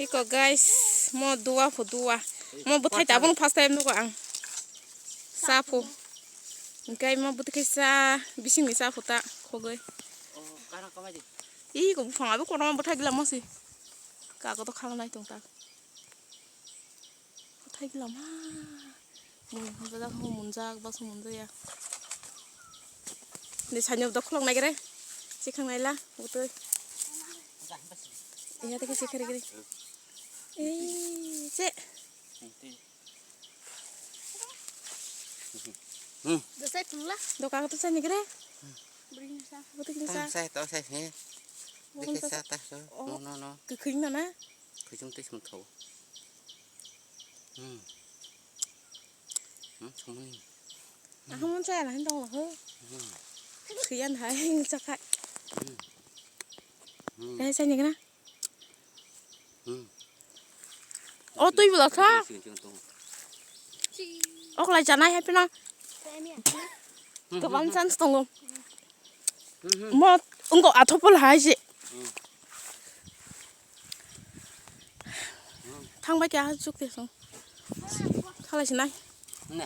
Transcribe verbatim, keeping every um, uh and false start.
Iko guys, mo dua pho dua. Mo bwthai tabuk first time nugo ang. Sa pho. Hingke mo bwthai khe sa bisingni sa pho ta khogoi. Iko buphang abo kotorma bwthai gila mo si. Kago to khala nai tong ta. Bwthai gila ma. Mui hwnjak, mui munjak, bas munjak ya. Ni sanyok dok khulok nai gere. Chikhang nai la, bwtwi. Iya, tei khe chikhari gere. Ei, che. Hmm. Dosai thangla. Doka ko to chani gere. Bring sa. Bwtwi sa. Tang sai, tang sai, he. Bwtwi sa. Dikhe sa, ta so. Oh. No, no, no. Kwkhwing na na. Khujung twi sum tho. Hmm. Hmm, sumuni. Aha mon chaya na hin tong ho. Hmm. Khiyan hai hin chakhai. Hmm. Hmm. Dai chani gana. Hmm. O twi bwla kha. Sing, sing, sing, tong. Oklai chanai hai pina. Kwbang chance tongo. Hmm, hmm. Mo wngkok athopol hai se. Hmm. Thangbai khe ah chuk te song. Khalai sinai.